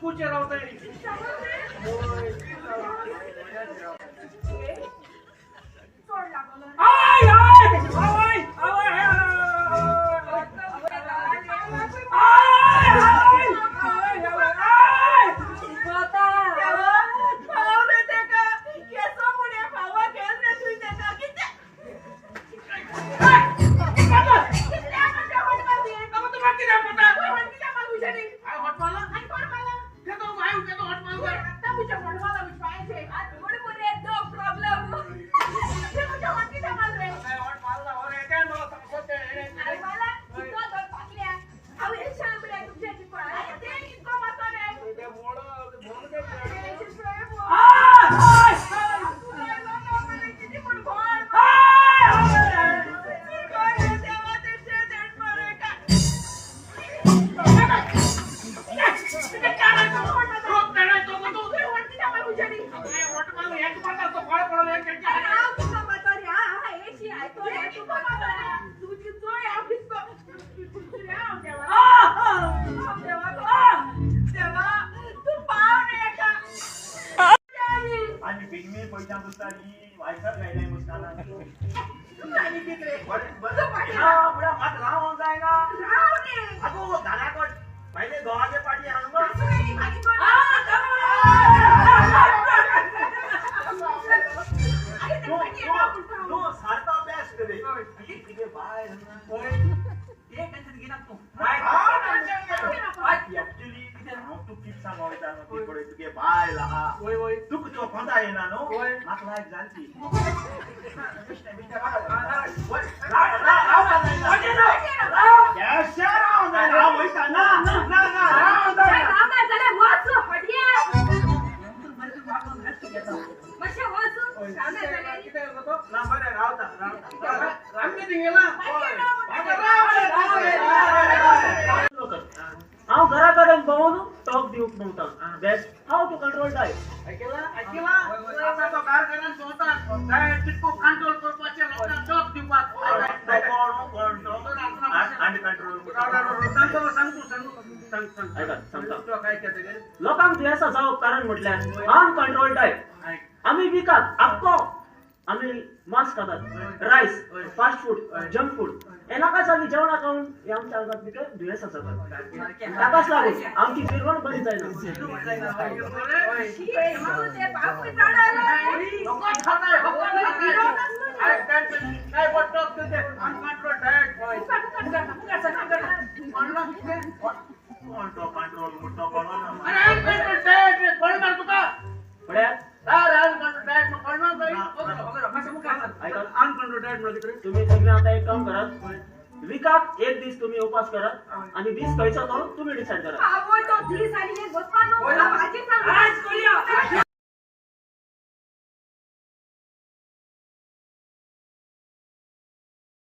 कुचकुचे रावता लोकांक दुयेंसां जावप कारण म्हटल्यार अनकंट्रोल डायट. आमी विकात आख्खो आमी मांस खातात, rice, fast food, junk food, हे नाका जाल्ली जेवणां खावन हे आमच्या आंगात भितर दुयेंसां जातात. ताकाच लागून आमची जिरवण बरी जायना. तुम्ही सगळे आता एक काम करात, विकाक एक दीस तुम्ही उपास करात आणि दीस खंयचो तो तुम्ही डिसाइड करा.